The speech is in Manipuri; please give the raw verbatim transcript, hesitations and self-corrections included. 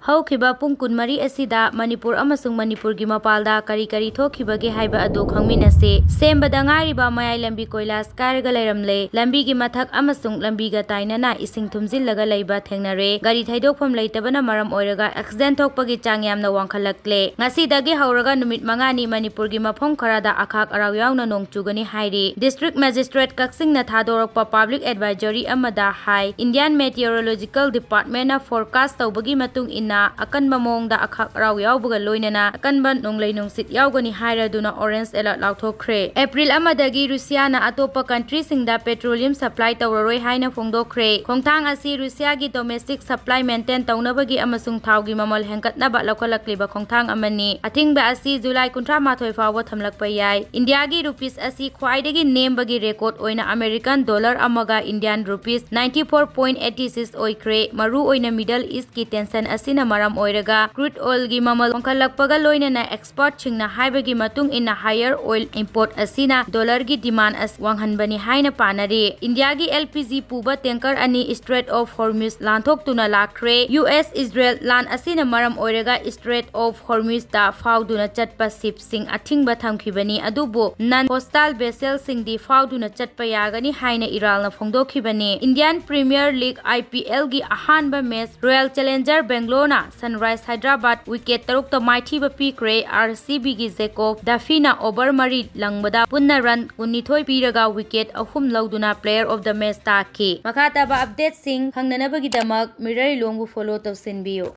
ꯍꯧꯈꯤꯕ ꯄꯨꯡ ꯀꯨꯟꯃꯔꯤ ꯑꯁꯤꯗ ꯃꯅꯤꯄꯨꯔ ꯑꯃꯁꯨꯡ ꯃꯅꯤꯄꯨꯔꯒꯤ ꯃꯄꯥꯟꯗ ꯀꯔꯤ ꯀꯔꯤ ꯊꯣꯛꯈꯤꯕꯒꯦ ꯍꯥꯏꯕ ꯑꯗꯨ ꯈꯪꯃꯤꯟꯅꯁꯤ꯫ ꯁꯦꯝꯕꯗ ꯉꯥꯏꯔꯤꯕ ꯃꯌꯥꯏ ꯂꯝꯕꯤ ꯀꯣꯏꯂꯥꯁ ꯀꯥꯏꯔꯒ ꯂꯩꯔꯝꯂꯦ꯫ ꯂꯝꯕꯤꯒꯤ ꯃꯊꯛ ꯑꯃꯁꯨꯡ ꯂꯝꯕꯤꯒ ꯇꯥꯏꯅꯅ ꯏꯁꯤꯡ ꯊꯨꯝꯖꯤꯜꯂꯒ ꯂꯩꯕ ꯊꯦꯡꯅꯔꯦ꯫ ꯒꯥꯔꯤ ꯊꯩꯗꯣꯛꯐꯝ ꯂꯩꯇꯕꯅ ꯃꯔꯝ ꯑꯣꯏꯔꯒ ꯑꯦꯛꯁꯤꯗꯦꯟ ꯊꯣꯛꯄꯒꯤ ꯆꯥꯡ ꯌꯥꯝꯅ ꯋꯥꯡꯈꯠꯂꯛꯂꯦ꯫ ꯉꯁꯤꯗꯒꯤ ꯍꯧꯔꯒ ꯅꯨꯃꯤꯠ ꯃꯉꯥꯅꯤ ꯃꯅꯤꯄꯨꯔꯒꯤ ꯃꯐꯝ ꯈꯔꯗ ꯑꯈꯥꯛ ꯑꯔꯥꯎ ꯌꯥꯎꯅ ꯅꯣꯡ ꯆꯨꯒꯅꯤ ꯍꯥꯏꯔꯤ꯫ ꯗꯤꯁꯇ꯭ꯔꯤꯛ ꯃꯦꯖꯤꯁꯇ꯭ꯔꯦꯠ ꯀꯛꯆꯤꯡꯅ ꯊꯥꯗꯣꯔꯛꯄ ꯄꯕ꯭ꯂꯤꯛ ꯑꯦꯗꯚꯥꯏꯖꯔꯤ ꯑꯃꯗ ꯍꯥꯏ, ꯏꯟꯗꯤꯌꯥꯟ ꯃꯦꯇꯤꯑꯣꯔꯣꯂꯣꯖꯤꯀꯦꯜ ꯗꯤꯄꯥꯔꯠꯃꯦꯟꯅ ꯐꯣꯔꯀꯥꯁ ꯇꯧꯕꯒꯤ ꯃꯇꯨꯡ ꯏꯟꯅ ꯑꯀꯟꯕ ꯃꯑꯣꯡꯗ ꯑꯈꯥꯛ ꯑꯔꯥꯎ ꯌꯥꯎꯕꯒ ꯂꯣꯏꯅꯅ ꯑꯀꯟꯕ ꯅꯣꯡꯂꯩ ꯅꯨꯡꯁꯤꯠ ꯌꯥꯎꯒꯅꯤ ꯍꯥꯏꯔꯗꯨꯅ ꯑꯣꯔꯦꯟꯖ ꯑꯦꯂꯔꯠ ꯂꯥꯎꯊꯣꯛꯈ꯭ꯔꯦ꯫ ꯑꯦꯄ꯭ꯔꯤꯜ ꯑꯃꯗꯒꯤ ꯔꯨꯁꯤꯌꯥꯅ ꯑꯇꯣꯞꯄ ꯀꯟꯇ꯭ꯔꯤꯁꯤꯡꯗ ꯄꯦꯇ꯭ꯔꯣꯂꯤꯌꯝ ꯁꯄ꯭ꯂꯥꯏ ꯇꯧꯔꯔꯣꯏ ꯍꯥꯏꯅ ꯐꯣꯡꯗꯣꯛꯈ꯭ꯔꯦ꯫ ꯈꯣꯡꯊꯥꯡ ꯑꯁꯤ ꯔꯨꯁꯤꯌꯥꯒꯤ ꯗꯣꯃꯦꯁꯇꯤꯛ ꯁꯄ꯭ꯂꯥꯏ ꯃꯦꯟꯇꯦꯟ ꯇꯧꯅꯕꯒꯤ ꯑꯃꯁꯨꯡ ꯊꯥꯎꯒꯤ ꯃꯃꯜ ꯍꯦꯟꯒꯠꯅꯕ ꯂꯧꯈꯠꯂꯛꯂꯤꯕ ꯈꯣꯡꯊꯥꯡ ꯑꯃꯅꯤ꯫ ꯑꯊꯤꯡꯕ ꯑꯁꯤ ꯖꯨꯂꯥꯏ ꯀꯨꯟꯊ꯭ꯔꯥ ꯃꯥꯊꯣꯏ ꯐꯥꯎꯕ ꯊꯝꯂꯛꯄ ꯌꯥꯏ꯫ ꯏꯟꯗꯤꯌꯥꯒꯤ ꯔꯨꯄꯤꯁ ꯑꯁꯤ ꯈ꯭ꯋꯥꯏꯗꯒꯤ ꯅꯦꯝꯕꯒꯤ ꯔꯦꯀꯣꯔꯗ ꯑꯣꯏꯅ ꯑꯃꯦꯔꯤꯀꯟ ꯗꯣꯂꯔ ꯑꯃꯒ Indian rupees ninety four point eighty six ꯑꯣꯏꯈ꯭ꯔꯦ꯫ ꯃꯔꯨ ꯑꯣꯏꯅ ꯃꯤꯗꯜ ꯏꯁꯀꯤ ꯇꯦꯟꯁꯟ ꯑꯁꯤꯅ ꯃꯔꯝ ꯑꯣꯏꯔꯒ ꯀ꯭ꯔꯨꯗ ꯑꯣꯏꯜꯒꯤ ꯃꯃꯜ ꯋꯥꯡꯈꯠꯂꯛꯄꯒ ꯂꯣꯏꯅꯅ ꯑꯦꯛꯁꯄꯔꯠꯁꯤꯡꯅ ꯍꯥꯏꯕꯒꯤ ꯃꯇꯨꯡ ꯏꯟꯅ ꯍꯥꯌꯔ ꯑꯣꯏꯜ ꯏꯝꯄꯣꯔꯠ ꯑꯁꯤꯅ ꯗꯣꯂꯔꯒꯤ ꯗꯤꯃꯥꯟ ꯑꯁꯤ ꯋꯥꯡꯍꯟꯕꯅꯤ ꯍꯥꯏꯅ ꯄꯥꯅꯔꯤ꯫ ꯏꯟꯗꯤꯌꯥꯒꯤ ꯑꯦꯜ ꯄꯤ ꯖꯤ ꯄꯨꯕ ꯇꯦꯡꯀꯔ ꯑꯅꯤ ꯏꯁꯇ꯭ꯔꯦꯠ ꯑꯣꯐ ꯍꯣꯔꯃꯨꯖ ꯂꯥꯟꯊꯣꯛꯇꯨꯅ ꯂꯥꯛꯈ꯭ꯔꯦ꯫ ꯌꯨ ꯑꯦꯁ ꯏꯖꯔꯦꯜ ꯂꯥꯟ ꯑꯁꯤꯅ ꯃꯔꯝ ꯑꯣꯏꯔꯒ ꯏꯁꯇ꯭ꯔꯦꯠ ꯑꯣꯐ ꯍꯣꯔꯃꯨꯖꯇ ꯐꯥꯎꯗꯨꯅ ꯆꯠꯄ ꯁꯤꯞꯁꯤꯡ ꯑꯊꯤꯡꯕ ꯊꯝꯈꯤꯕꯅꯤ, ꯑꯗꯨꯕꯨ ꯅꯟ ꯀꯣꯁꯇꯥꯜ ꯚꯦꯁꯦꯜꯁꯤꯡꯗꯤ ꯐꯥꯎꯗꯨꯅ ꯆꯠꯄ ꯌꯥꯒꯅꯤ ꯍꯥꯏꯅ ꯏꯔꯥꯜꯅ ꯐꯣꯡꯗꯣꯛꯈꯤꯕꯅꯤ꯫ Indian premier league, I P ꯑꯦꯜꯒꯤ ꯑꯍꯥꯟꯕ ꯃꯦꯆ ꯔꯣꯌꯦꯜ ꯆꯦꯂꯦꯟꯖꯔ ꯕꯦꯡꯒ꯭ꯂꯣꯔꯅ ꯁꯟꯔꯥꯏꯖ ꯍꯥꯏꯗ꯭ꯔꯕꯥꯗ ꯋꯤꯀꯦꯠ ꯇꯔꯨꯛꯇ ꯃꯥꯏꯊꯤꯕ ꯄꯤꯈ꯭ꯔꯦ꯫ ꯑꯥꯔ ꯁꯤ ꯕꯤꯒꯤ ꯖꯦꯀꯣꯕ ꯗꯐꯤꯅ ꯑꯣꯚꯔ ꯃꯔꯤ ꯂꯪꯕꯗ ꯄꯨꯟꯅ ꯔꯟ ꯀꯨꯟꯅꯤꯊꯣꯏ ꯄꯤꯔꯒ ꯋꯤꯀꯦꯠ ꯑꯍꯨꯝ ꯂꯧꯗꯨꯅ Player of the Match ꯇꯥꯈꯤ꯫ ꯃꯈꯥ ꯇꯥꯕ ꯑꯞꯗꯦꯠꯁꯤꯡ ꯈꯪꯅꯅꯕꯒꯤꯗꯃꯛ ꯃꯤꯔꯔ ꯏꯂꯣꯡꯕꯨ ꯐꯣꯂꯣ ꯇꯧꯁꯤꯟꯕꯤꯌꯨ꯫